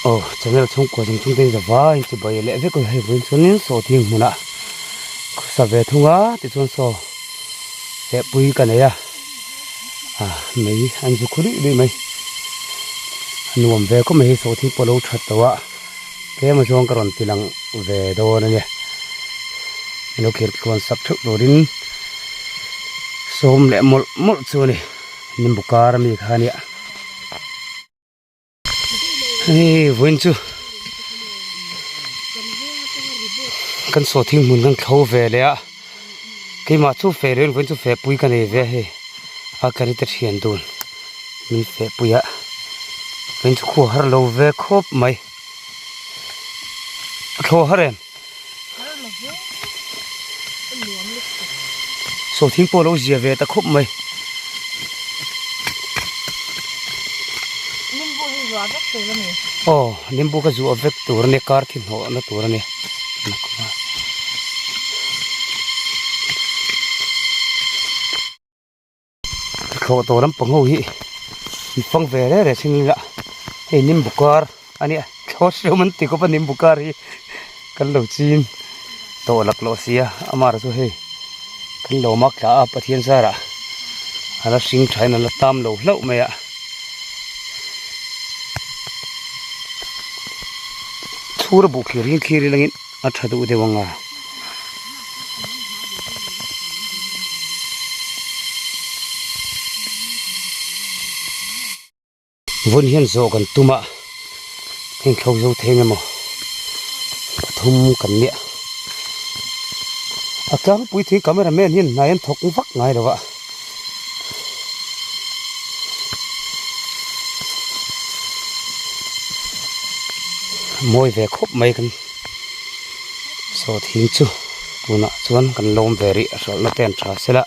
Aw channel chhungkua zawng chung te in zavai in chibai leh vek a hei vawiin chuanin saw thing hmunah khawsa ve thung a tichuan saw lehpui ka nei a ah mei an zu khu luih luih mai a nuam ve khawp mai hei saw thing pawh a lo that tawh a tlem a zawng ka rawn ti lang ve dawn a nia lo khirh tluan sak theuh turin sawm leh mawlh mawlh chu a ni nimbu kar ami kha a nia. Hei vawiin chu kan sawhthing hmun kan thlo ve leh a keimah chu feh reng vawiin chu feh pui ka nei ve a hei a ka ri te thian dun min feh pui a vawiin chu khua har lo ve khawp mai a thlawh har em sawhthing pawh a lo zia ve ta khawp mai. Aw nimbu ka zuah vek tur a nia kar thi hnawh na tur a ni thlawh tawh lampang ho hi an fang ve reng reng sin ila hei nimbu kar a nia thlawh hriau an ti khawp a nimbu kar hi kan lo chin tawh laklawh sia amaherawhchu chu hei kan lo mak thla a Pathian zarah a la hring tha in a la tam lo hlauh mai a. Chhur a buh thlir hi thlir ilangin a tha duh deuh ang a. Vawn hian zawh kan tum a heng thlo zo thei eng emaw pathum kan nia a tlangpui thei camera man hian hnai an thawk vak ngai lo a. Mawi ve khawp mai kan sawhthing chu tunah chuan kan lawm ve rih a hralhna te an tha sela.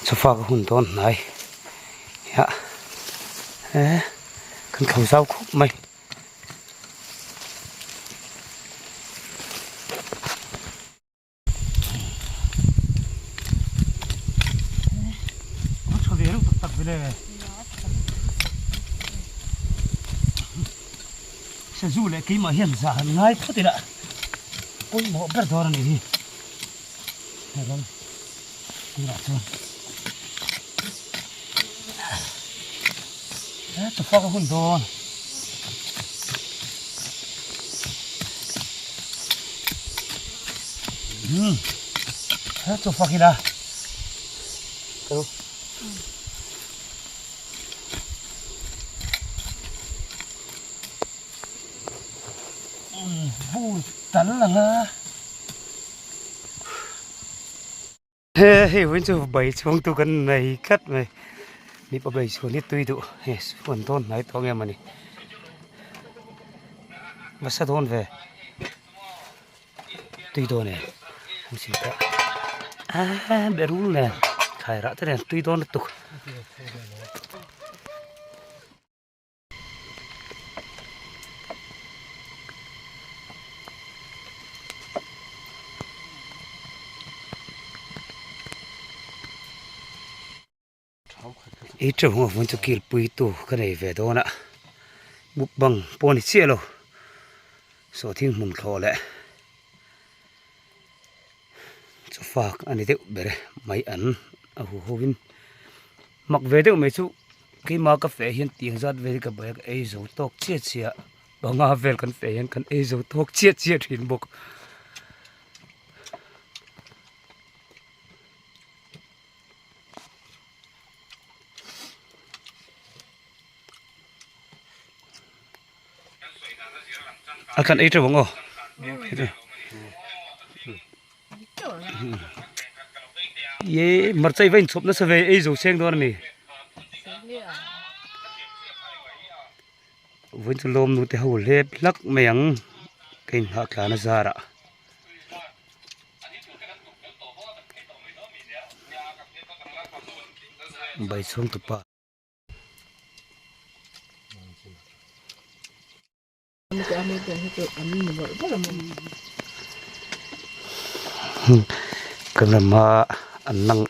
Sofa ka hun dawn hnai a eh kan thlo zau khawp mai. Sazu leh keimah hian zah han ngai phawt ila pawimawh ber dawn a nih hi helam tunah chuan he chawfak a hun dawn. Hmm he chawfak ila Vur tal ang a. He hei vawiin chu bai chhung tu kan nei tlat mai mipa bai chhun hi tui duh hei huan dawn hnai tawh ang em ani nasa dawn ve tui dawn e an sil pawh aaa berul nen thlai rah te nen tui dawn lutuk. Ei teuh hmawh hmun chu kilpui tu ka nei ve dawn a mukbang pawh a ni chiah lo sawhthing hmun thlawh leh chu fak a ni deuh ber e mai an a hu ho in mak ve deuh mai chu keimah ka feh hian tiang zat vel hi ka bike ei zo tawk chiah chiah panga vel kan feh hian kan ei zo tawk chiah chiah thin bawk. A kan ei teuh ang aw ye hmarcha i va inchhawp nasa ve ei zo seng dawn a ni vawiin chu lawm nu te ho hlep hlak mai ang ka inghah tlan a zarah. Bai chhung tupa. Kan rama an lang.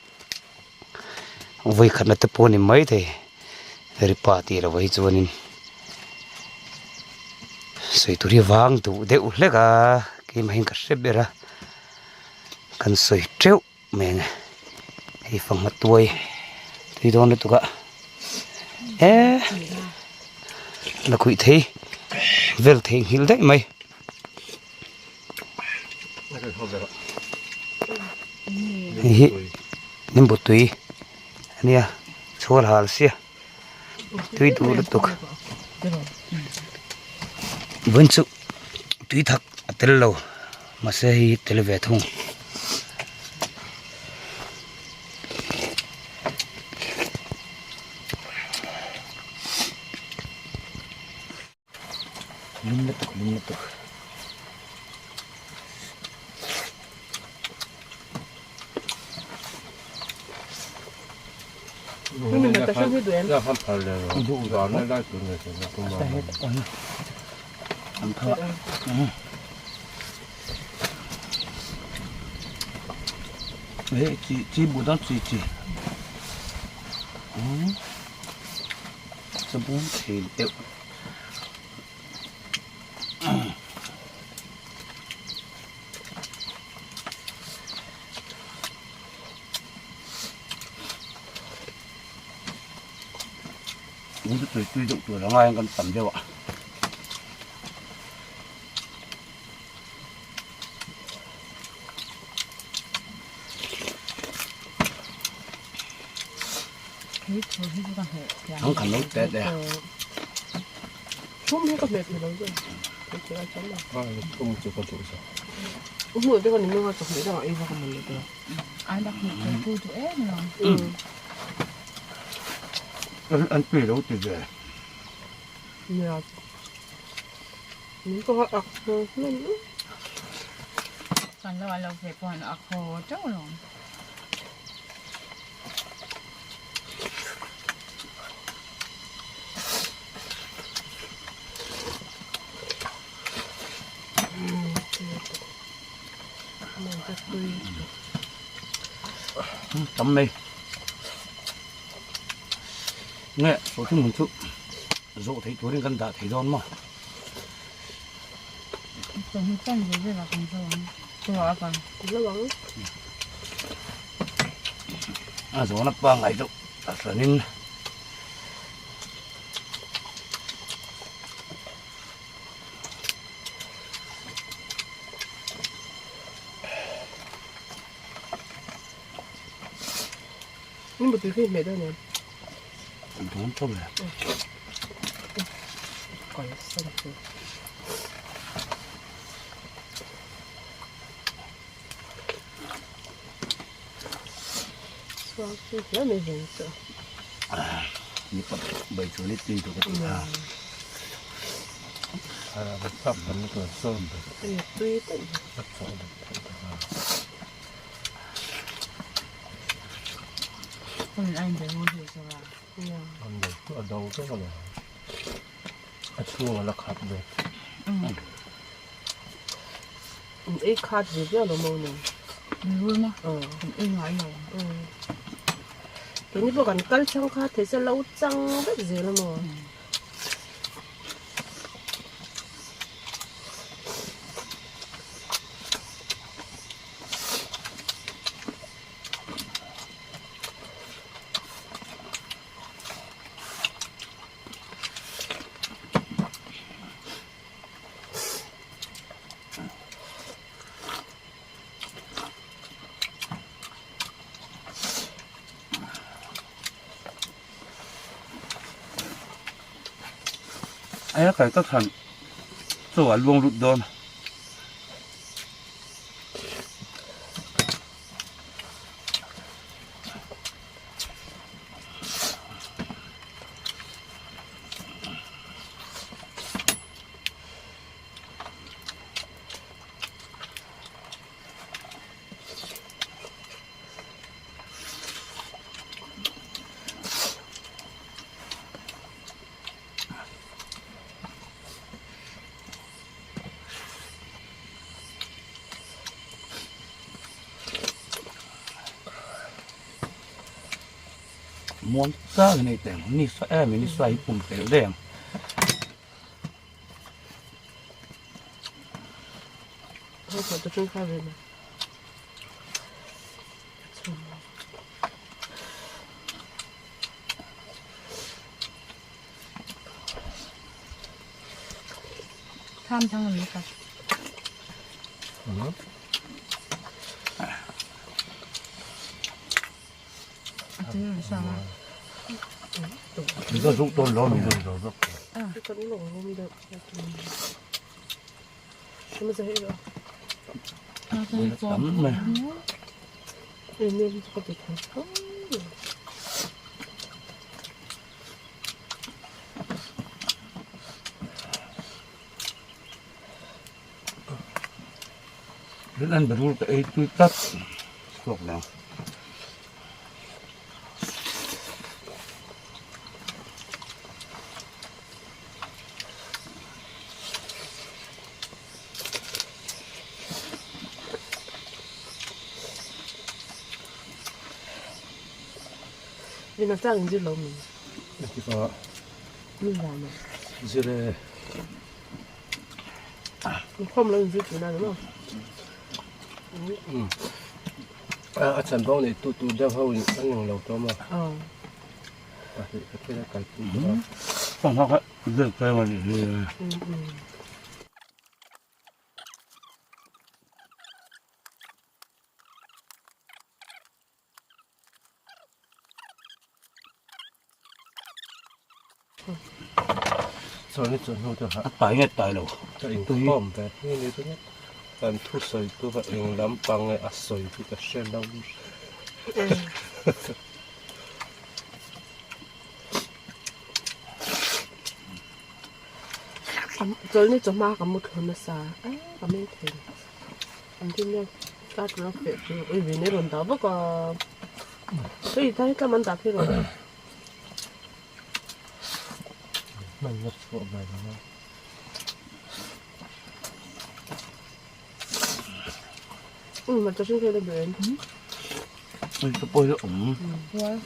Vawi khatna te pawh a ni maithei ripa tih loh hi chuanin sawi tur hi vang duh deuh hlek a keimah hian ka hre ber a kan sawi teuh mai ang e hei fanghma tuai tui dawn lutuk a eh lakhuih thei vel theihnghilh daih mai. Hei hi nimbu tui a nia chhuar hal sia tui duh lutuk vawiin chu tui thak a tel lo mahse hei hi tel ve thung. Lum lutuk lum lutuk. Chi chi bu dang chi chi. Sabun thei deuh. Tui tui tui deuh tur a ngai ang kan tam deuh a. Thang khan lo tet e. Thum hi ka hmet lo zo. Mu te kan ni nga chok me da ai va ka man le ta. Ai dak hmu thei tu tu em lo. An tui lo ti ve. Nia. Min ko ak men. Kan lo lo ve pon a kho teuh lo. Tam mai nge sawhthing hmun chu zawh theih turin kan dah thei dawn maw. A zawhna pangngai deuh a hranin Dawn tawp le. Ni pat bai chu ni tui tu ka ti a. Ei khat ve viau lo maw ni? Ei ngai lo. Keini pawh kan kal chang kha thei se lo chang vek zel a maw? Aia kai tak han chaw a luang lut dawn. Muang changin ei teh ang ni sa em ni sa hi pum telh daih ang. Tham thang an khat. An berul ka ei tui tlat chhuak leh ang. A chanvo nei tu tur deuh ho in an ang lo tawm a pahnih ka thil a kalpui tawh a. Sangha kha vel tlem a nih hi. Chawlhni chawhnu te kha a tai nge tai lo ka inkhawm ve hi ni ringawt kan thusawi tu kha eng lampang nge a sawi hi ka hre lo. Chawlhni chawhma ka mu thlun nasa a ka meng thei lo an tin nia ka tura feh chu ui vin a rawn dah vak a hei tlai tlam an dah phei rawh. Hmanna chhuah ve lo a. Um ma chashin khela ben. Ui ka pawh hi a awm. Puar.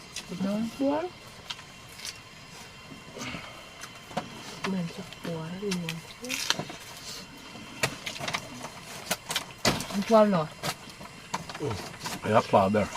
Puar. Man chu puar a nuam. Puar lo. Hei a pa ber.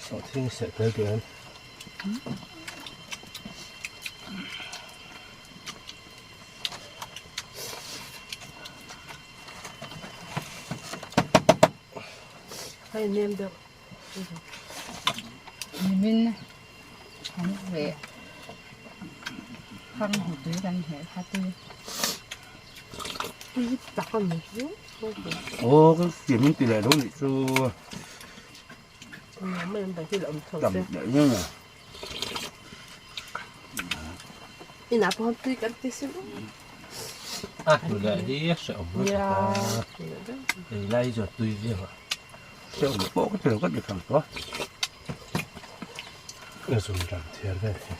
Sawhthing seh tel duh em? Hei nem deuh. Nimin kan ve khang hu tui kan heh kha tui. Tui tak a ni chu. Aw kan siam in ti leh lo nih chu. Mai an dang hi la awm tho Tam se. leh nge nge. Inah pawh tui kan ti sin. A hnu leh hi a hrehawm lutuk a. Ei lai zawt tui viau a. Hrehawm pawh ka ti lo ka ti thang tawh a. A zum ram thiar vel hi.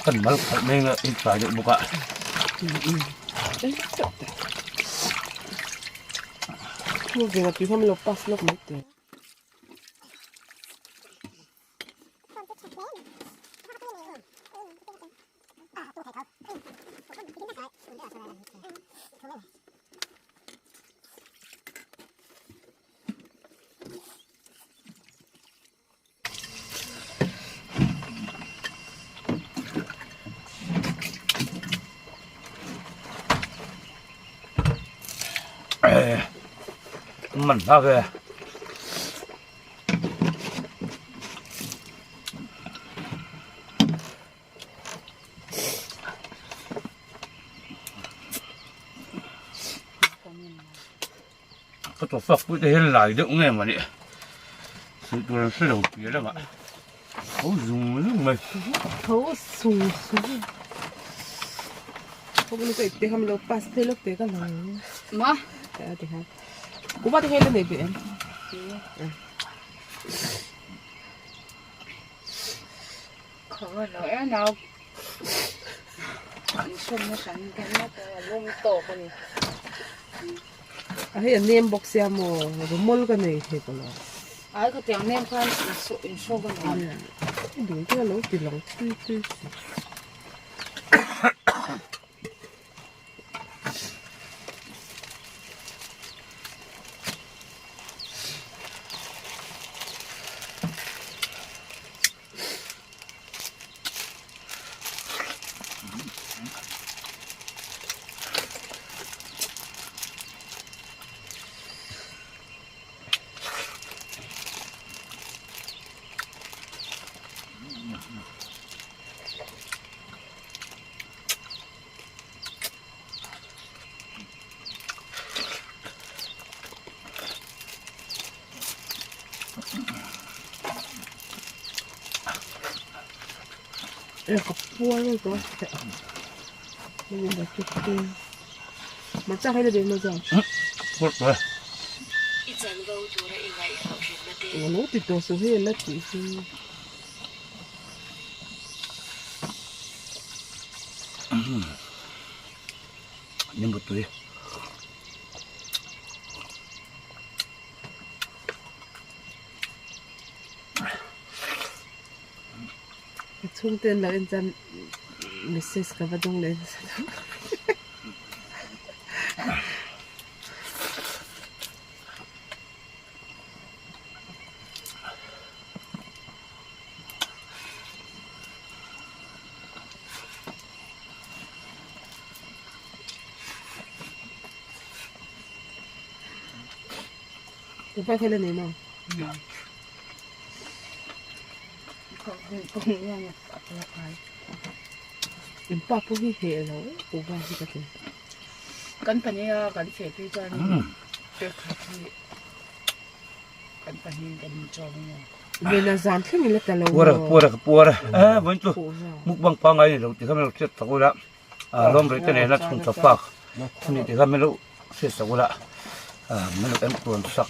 Kan mal khalh mai anga in tlai deuh bawk a. Man hla ve. Ka tawh fak pui te hian lai deuh nge mawni sawi tur an hre lo piah lamah tho zung zung mai. Tho sung sung Kawng ka ipte kha milo pass phei lawk te ka lo Ma ti khan Kuma te hei la nei ve em Khaw lo e nau an sawm na hran te na te a lum tawk a ni. A hei a nem bawk sia maw rumol ka nei thei tawh lo. Ai ka tiang nem khan in hrawk a nuam. I dul te a lo ti lang tui tui si. Ka puar vek tawh a hmarcha kha i la duh emaw chuan lo ti tawh suh hei la tih hi. Nimbu tui. Ka chhungte an lo en chuan message ka va dawng leh nasa dawn. Ka thil a ni maw? In pa pawh hi heh lo u va hi ka ti. Kan pahnih a kan feh phei chuan pek khat hi kan pahnih kan inchawm a ni. Vena zan thleng ila ta lo maw? Puar a puar a ka puar a eh vawiin chu mukbang pangngai ni lo ti kha min lo hriat tak ula lawm rei te nena chhun tha fak ani ti kha min lo hriat tak ula min lo en tuan sak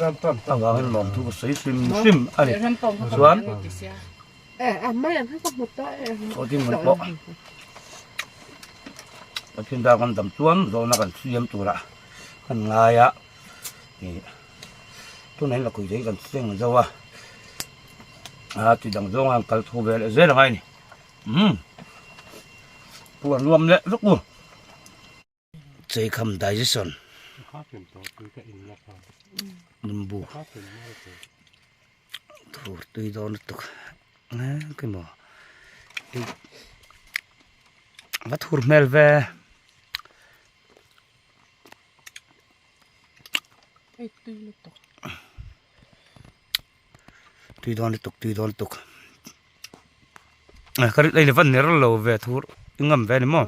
avangin lawmthu ka sawi hrim hrim a ni chuan chaw ding man pawh Pathian dar kan dam chuan zawhna kan siam tura kan ngai a ih tunah hian lakhuih te hi kan seng zo a a ti dang zawng a an kal thu ve leh zel angai a ni umm puan nuam leh vek u cheikham digestion nimbu thur tui dawn lutuk eng emaw va thur hmel ve. Tui dawn lutuk tui dawn lutuk ka rit ei van ner lo ve thur i ngam ve a ni maw.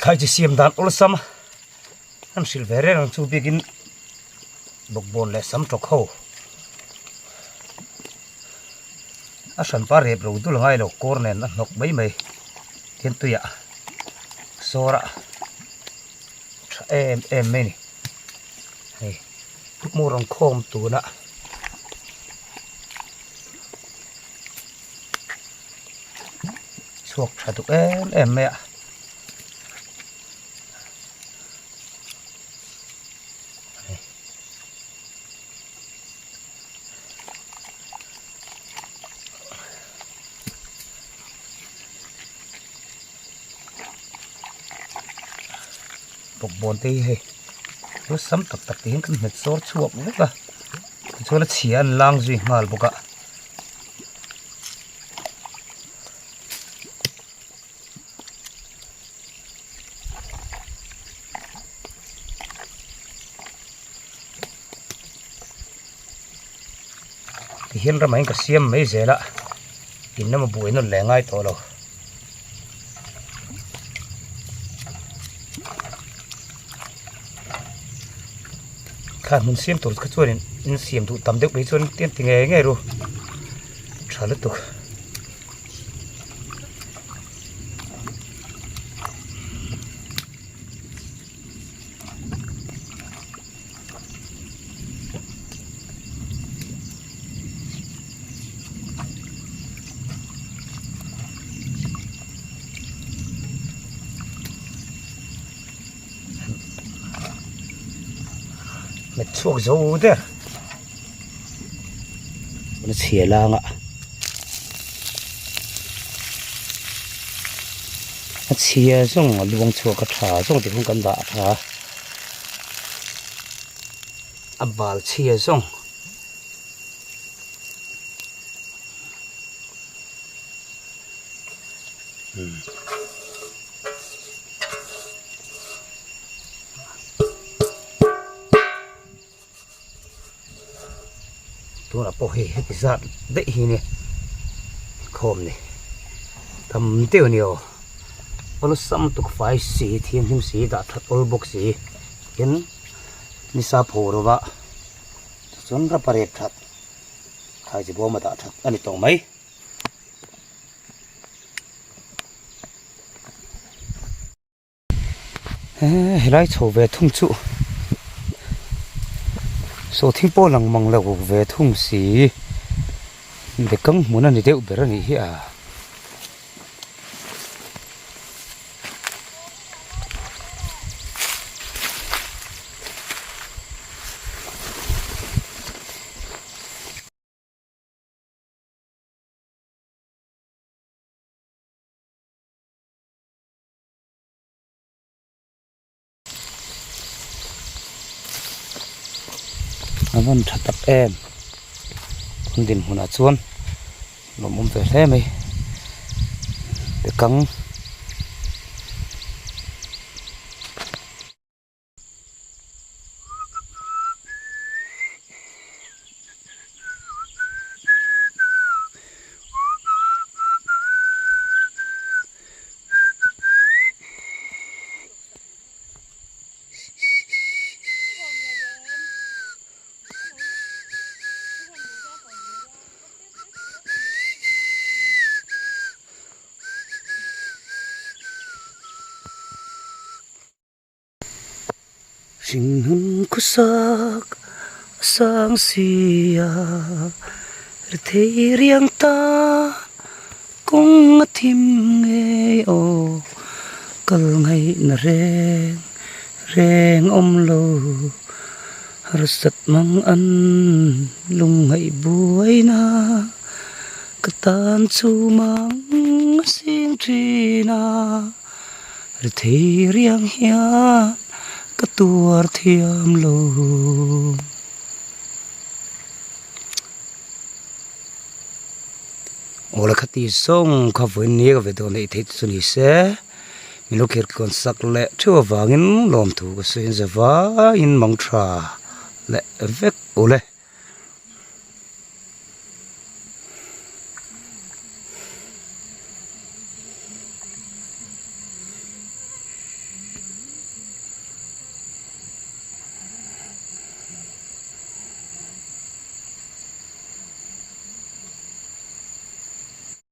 Thlai chi siam dan awlsam an hrilh ve reng ang chu biakin bawkbawn leh sam tawk ho a hranpa rep lo dul ngai lo kawr nen a hnawk mai mai tin tuiah sawr a tha em em mai a ni hei hmur ang khawm tuna. Chhuak tha duh em em mai a. Bawkbawn te hi hei lu sam tak tak te hian kan hmet sawr chhuak vek a tichuan a chhia an lang zui nghal bawk a. hian ramah hian ka siam mai zel a in lama buai nawn leh ngai tawh lo. Thla hmun siam tur kha chuanin in siam duh tam deuh phei chuan tlem ti ngei ngei ru tha lutuk. Met chhuak zo der a chhia lang a a chhia zawng a luang chhuak a tha zawng tih khan kan dah a tha a bal chhia zawng. Tunah pawh hei heti zat daih hi nia khawm ni tam deuh a ni aw awlsam tuk fai si thianghlim si dah that awl bawk si tin nisa pho rova chuan rapa rep that khai chi bawm a dah that a ni tawh mai. Helai chho ve thung chu sawhthing pawh lang mang lo ve thung si bekang hmun a ni deuh ber a nih hi a. A van tha tak em an dinhmunah chuan lawmawm ve hle mai bekang. Hringnun khawsak a sang sia ri thei riang ta kawng a thim ngei aw kal ngaihna reng reng awm lo harsat mang an lungngaih buaina ka tan chu mang a sing thin a. Ri thei riang hian ka tuar thiam lo. Aw la khati zawng kha vawiin ni ka ve dawn neih theih te chu ni se min lo khir tluan sak leh theuh avangin lawmthu ka sawi a zava in mang tha leh vek ule.